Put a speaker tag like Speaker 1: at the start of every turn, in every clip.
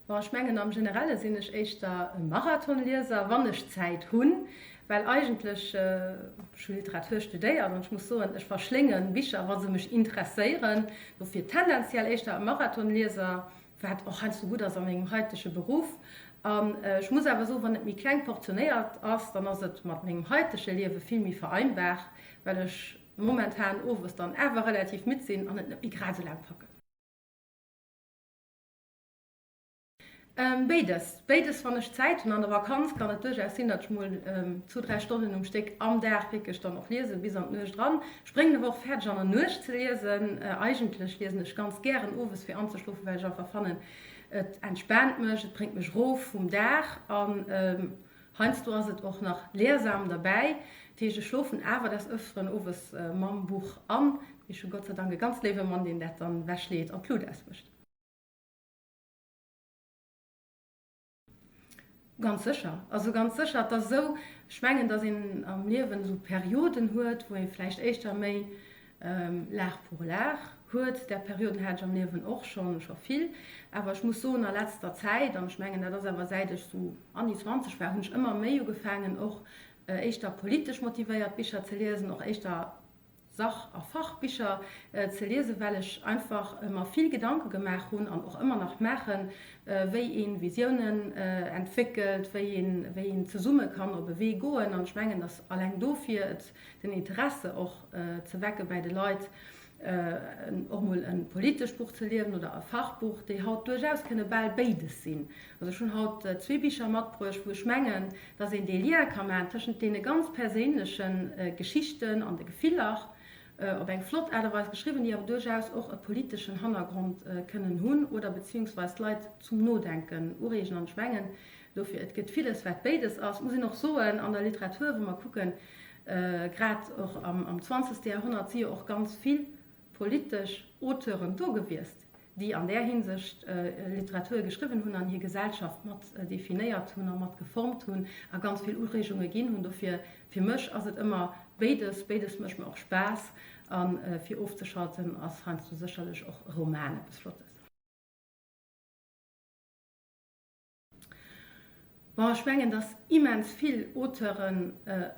Speaker 1: Bon, ech mengen am Generelle sinn ech éischter e Marathonlieser, wann ech Zäit hunn, well eigentlech, ech hu Literatur studéiert an ech muss soen, ech verschlénge Bicher, wa se mech interesséieren. Dofir tendenziell éischter e Marathonlieser, wat och heiansdo gutt ass a mengem haitege Beruff. An ech muss awer soen, wann et méi kleng portionéiert ass, dann ass et mat mengem haitege Liewe vill méi vereinbar, well ech momentan owes dann awer relativ midd sinn an et net méi grad esou laang packen. Béides, béides. Wann ech Zäit hunn an der Vakanz, kann et duerchaus sinn, datt ech mol zwou, 3 Stonnen um Stéck am Dag wierklech dann och liesen, bis an d'Nuecht eran. Ech bréngen awer och fäerdeg an der Nuecht ze liesen. Eigentlech liesen ech ganz gären owes fir anzeschlofen, well ech einfach fannen, et entspaant mech, et bréngt mech erof vum Dag an heiansdo ass et och nach leersam derbäi. Dat heescht, ech schlofen awer des Ëfteren owes mam Buch an. Mee ech hu Gott sei Dank e ganz léiwe Mann, deen dat dann ewechleet an d'Lut ausmécht. Ganz sécher, also ganz sécher. Et ass esou, ech mengen, datt een am Liewen esou Perioden huet, wou ee vläicht éischter méi l'art pour l'art huet. Där Perioden hat ech am Liewen och schonn, scho vill. Awer ech muss soen, a letzter Zäit, an ech mengen, dat ass awer säit ech esou an déi 20 war, hunn ech ëmmer méi ugefaangen och éischter politesch motivéiert Bicher ze liesen, och éischter Sach a Fachbicher ze liesen, well ech einfach mer vill Gedanke gemaach hunn an och ëmmer nach maachen, wéi ee Visiounen entwéckelt, wéi een, wéi een zesumme kann op e Wee goen. An ech mengen, dass alleng dofir et den Interesse och ze wecke bäi de Leit, och mol e politescht Buch ze liesen oder e Fachbuch, déi haut duerchaus kënne bal béides sinn. Also ech hunn haut zwee Bicher matbruecht, wou ech mengen, dass een dee Lien ka maachen tëschent deene ganz perséinleche Geschichten an de Gefiller, op eng flott Aart a Weis geschriwwen, déi awer duerchaus och e politeschen Hannergrond kënnen hunn oder beziehungsweis d'Leit zum Nodenken ureegen. An ech mengen dofir, et gëtt villes, wat béides ass. Muss een och soen, an der Literatur, wa mer kucken, grad och am zwanzegste Jahrhonnert si jo och ganz vill politesch Auteuren do gewiesst, déi an där Hinsicht Literatur geschriwwen hunn an hir Gesellschaft mat definéiert hunn a mat geformt hunn a ganz vill Ureegunge ginn hunn. Dofir, fir mech ass et ëmmer béides. Béides mécht mer och Spaass a fir ofzeschalten ass heiansdo sécherlech och e Roman eppes Flottes. Bon, ech mengen, dass immens vill Auteuren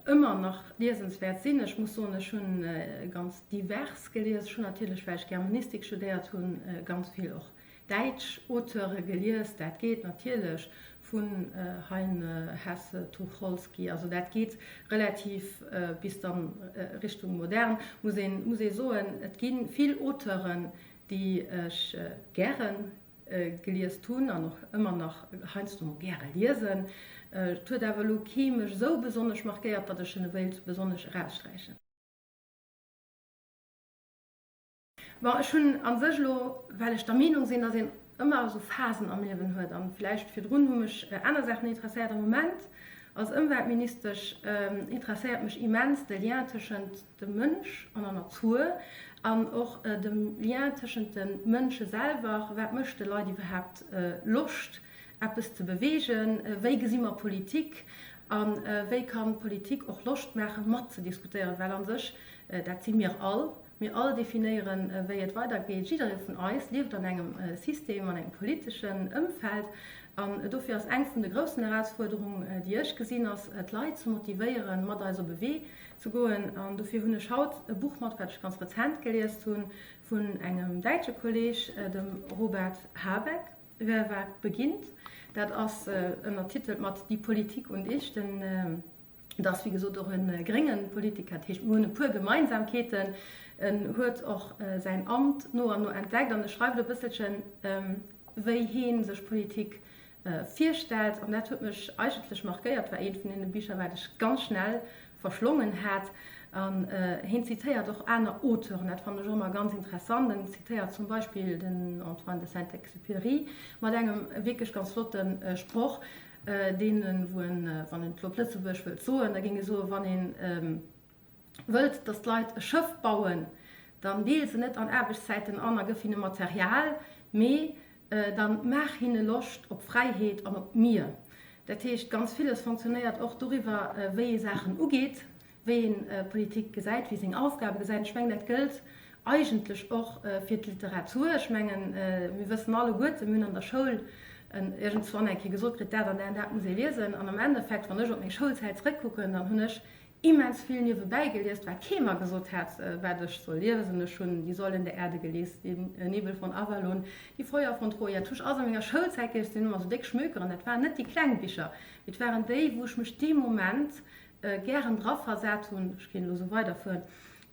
Speaker 1: ëmmer nach liesenswäert sinn. Ech muss soen, ech hunn ganz divers gelies. Ech hunn natierlech, well ech Germanistik studéiert hunn, ganz vill och däitsch Auteure gelies. Dat geet natierlech vun Heine, Hesse, Tucholsky, also dat geet relativ bis dann Richtung modern. Muss een, muss ee soen, et gi vill Auteuren, déi ech gären geliest hunn an och ëmmer nach heiansdo mol gäre liesen. Et huet awer elo kee mech esou besonnesch markéiert, datt ech en wéilt besonnesch eraussträichen. Bon, ech hunn a sech elo, well ech der Meenung sinn, datt een ëmmer esou Phasen am Liewen huet an vläicht virdrun hu mech aner Saachen interesséiert, am Moment als Ëmweltministesch interesséiert mech immens de Lien tëschent dem Mënsch an der Natur an och dem Lien tëschent de Mënsche selwer, wat mécht de Leit iwwerhaapt Loscht eppes ze beweegen, wéi gesi mer Politik a wéi kann Politik och Loscht maache mat ze diskutéieren, well a sech, dat si mir all, mir all definéieren, wéi et weidergeet. Jidderee vun eis lieft an engem System, an engem politeschen Ëmfeld an dofir ass eng vun de groussen Erausfuerderungen, déi ech gesinn, ass d'Leit ze motivéieren, mat eis op e Wee ze goen. An dofir hunn ech haut e Buch mat, wat ech ganz rezent geliest hunn, vun engem däitsche Kolleg, dem Robert Habeck, Wer wagt, beginnt. Dat ass ënnertitelt mat Die Politik und ich. Den, dat ass wéi gesot och e grénge Politiker, dat heescht mir hunn e puer Gemeinsamkeeten. En huet och säin Amt no an no entdeckt an e schreift e bësselchen, wéi hee sech Politik virstellt an dat huet mech eigentlech markéiert, war eent vun deene Bicher wat ech ganz schnell verschlongen hat an heen zitéiert och aner Auteuren, dat fannen ech och ëmmer ganz interessant, en zitéiert zum Beispill den Antoine de Saint-Exupéry mat engem wierklech ganz flotte Sproch, deen en, wou en, wann en et elo op Lëtzebuergesch wëllt soen, da géing e soen, wann een wëllt, datt d'Leit e Schëff bauen, dann deel se net an Aarbechtszäiten an a gëff hinne Material, mee Dann maach hinne Loscht op Fräiheet an op d'Mier. Dat heescht, ganz villes fonctionnéiert och doriwwer, wéi ee Saachen ugeet, wéi een Politik gesäit, wéi seng Aufgabe gesäit. Ech mengen, dat gëllt eigentlech och fir d'Literatur. Ech mengen, mir wëssen alleguerten, mir hunn an der Schoul. En iergendswann eng Kéier gesot kritt, dat an dat an dat muss ee liesen. An am Endeffekt, wann ech op meng Schoulzäit zréckkucken, dann hunn ech immens vill niewebäi geliest, wat kee mer gesot hat, wat ech soll liesen. Ech hunn Die Säulen der Erde gelies, Den Nebel von Avalon, Die Feuer von Troja. Dat hu ech alles a menger Schoulzäit gelies. Dat sinn ëmmer esou déck Schmökeren. Dat waren net déi kleng Bicher, mee et waren déi, wou ech mech dee Moment gären draversat hunn. Ech kéint elo esou weiderfueren.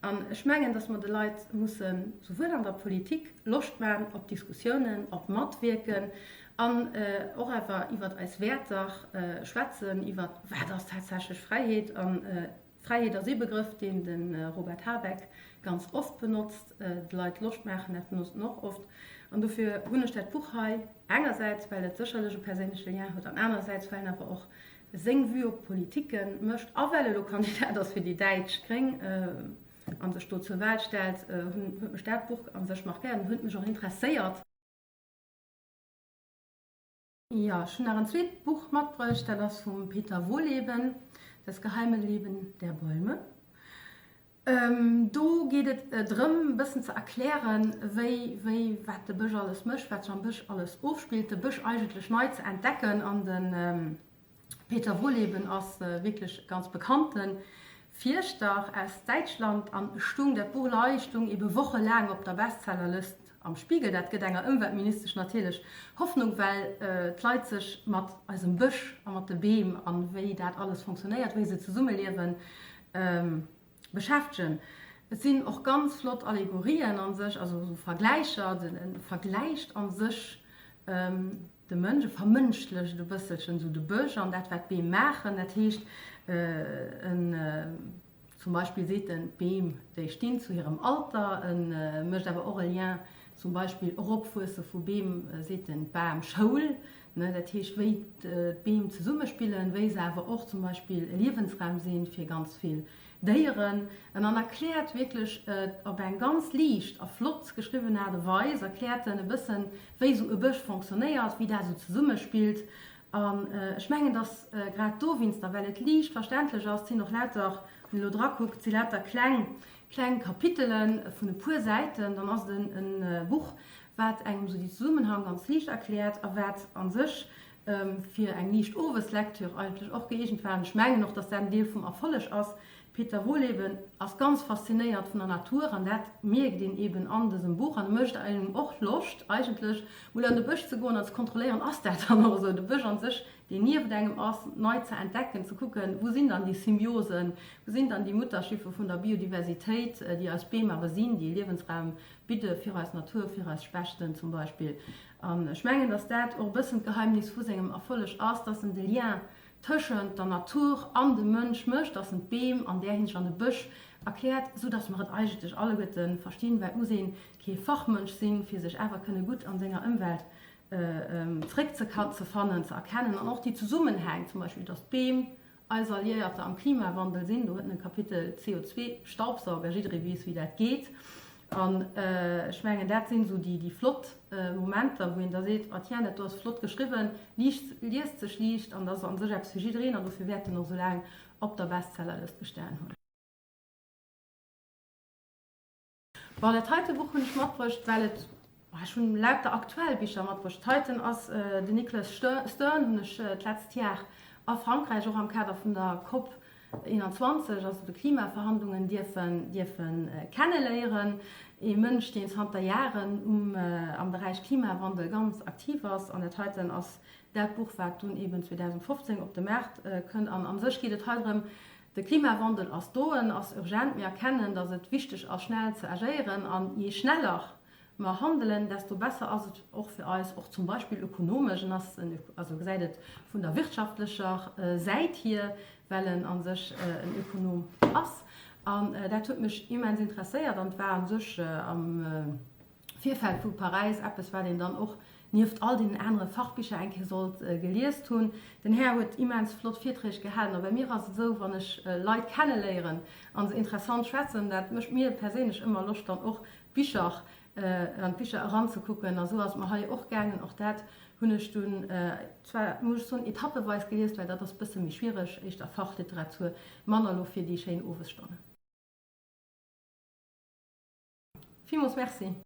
Speaker 1: An ech mengen, dass mer de Leit mussen, souwuel an der Politik, Loscht maachen op Diskussiounen, op Matwierken an och awer iwwert eis Wäerter schwätzen, iwwert wat ass tatsächlech Fräiheet. A Fräiheet ass ee Begrëff, deen de Robert Habeck ganz oft benotzt. De Leit Loscht maachen, dat benotzt en och oft. An dofir hunn ech dat Buch hei, engersäits well et sécherlech e perséinleche Lien huet an anerersäits well en awer och seng Vue op d'Politike mécht a well e lo Kandidat ass fir déi däitsch Gréng a sech do zur Wahl stellt, huet mech dat Buch a sech markéiert an huet mech och interesséiert. Jo, ech hunn nach en zweet Buch matbruecht, dat ass vum Peter Wohlleben, Das geheime Leben der Bäume. Do geet et drëm, e bëssen ze erklären, wéi, wéi, wat de Bësch alles mécht, wat sech am Bësch alles ofspillt, de Bësch eigentlech nei ze entdecken. An de Peter Wohlleben ass wierklech e ganz bekannte Fierschter aus Däitschland an stung, dat Buch elei stung ebe wochelaang op der Bestsellerlëst am Spiegel. Dat gëtt enger Ëmweltministesch natierlech Hoffnung, well d'Leit sech mat eisem Bësch a mat de Beem an wéi dat alles fonctionnéiert, wéi se zesummeliewen, beschäftegen. Et sinn och ganz flott Allegorien a sech, also esou Vergläicher, e vergläicht a sech de Mënsch, e vermënschlecht e bësselchen esou de Bësch an dat wat d'Beem maachen. Dat heescht, en zum Beispill seet en, d'Beem déi stinn zu hirem Alter, e mécht awer och e Lien zum Beispill Eropwuesse vu Beem, seet en, d'Bamschoul, Dat heescht, wéi d'Beem zesummespillen, wéi se awer och zum Beispill e Liewensraum si fir ganz vill Déieren. En an erkläert wierklech op eng ganz liicht a flott geschriwwen Aart a Weis erkläert en e bëssen, wéi esou e Bësch fonctionnéiert, wéi dat esou zesummespillt. An ech mengen, dass grad dowéinster, well et liicht verständlech ass, et sinn och lauter, wann een elo drakuckt, et si lauter kleng, kleng Kapitele vun e puer Säiten, dann ass et e Buch, wat engem sou déi Zesummenhang ganz liicht erkläert a wat a sech fir eng liicht Oweslektür eigentlech och gëeegent war. An ech mengen och, dass dat en Deel vum Erfolleg ass. Peter Wohlleben ass ganz faszinéiert vun der Natur an dat mierkt een eben an dësem Buch an et mécht engem och Loscht eigentlech mol an de Bësch ze goen an ze kontrolléieren, ass dat dann och esou, de Bësch an sech, deen nieft engem ass, nei ze entdecken, ze kucken, wou sinn dann déi Symbiosen, wou sinn dann déi Mutterschiffe vun der Biodiversitéit, déi eis Beem awer sinn, déi e Liewensraum bidde fir eis Natur, fir eis Spechten zum Beispill. An ech mengen, dass dat och e bëssen d'Geheimnis vu sengem Erfolleg ass, dass en de Lien tëschent der Natur an dem Mënsch mécht, dass en d'Beem an där Hinsicht an de Bësch erkläert, esou dass mer et eigentlech alleguerte verstinn, well et muss ee kee Fachmënsch sinn, fir sech awer kënne gutt an senger Ëmwelt zréckzefannen, ze erkennen an och déi Zesummenhäng zum Beispill, dass d'Beem Eis Alliéierter am Klimawandel sinn, do huet en e Kapitel CO2 Staubsauger, jidderee weess wéi dat geet. An ech mengen dat sinn esou déi flott Momenter, wou een da seet, ah tiens, dat do ass flott geschriwwen, liicht, liest sech liicht an dat ass a sech eppes fir jiddereen an dofir wäert en och esou laang op der Bestsellerlëst gestan hunn. Bon, dat heite Buch hunn ech matbruecht, well et, ech hunn lauter aktuell Bicher matbruecht. Dat heiten ass den Nicholas Stern, hunn ech d'letzt Jar a Frankräich, och am Kader vun der Cop 21, also de Klimaverhandlungen, dierfen, dierfe kenneléieren. Ee Mënsch, deen zanter Jaren um, am Beräich Klimawandel ganz aktiv ass. An dat heiten ass dat Buch, wat dunn eben 2015 op de Maart kënnt. An a sech geet et hei drëm, De Klimawandel ass do, en ass urgent. Mir erkennen, datt et wichteg ass, schnell ze agéieren. An jee schneller mer handelen, desto besser ass et och fir eis, och zum Beispill ökonomesch. En ass en, also gesäit et vun der wirtschaftlecher Säit hier, well en a sech en Ökonom ass. An dat huet mech immens interesséiert an et war a sech am Virfeld vu Paräis, eppes wat een dann och nieft all deenen anere Fachbicher eng Kéier sollt geliest hunn. Den Här huet immens flott Virträg gehalen a bei mir ass et esou, wann ech Leit kenneléieren a se interessant schwätzen, dat mécht mir perséinlech ëmmer Loscht dann och d'Bicher, an d'Bicher eranzekucken a sou ass et mer hei och gaangen. Och dat hunn ech dunn zwar, muss ech soen, etappeweis geliest, well dat ass bësse méi schwiereg, éischter Fachliteratur, manner elo fir déi schéin Owesstonnen. Villmools Merci.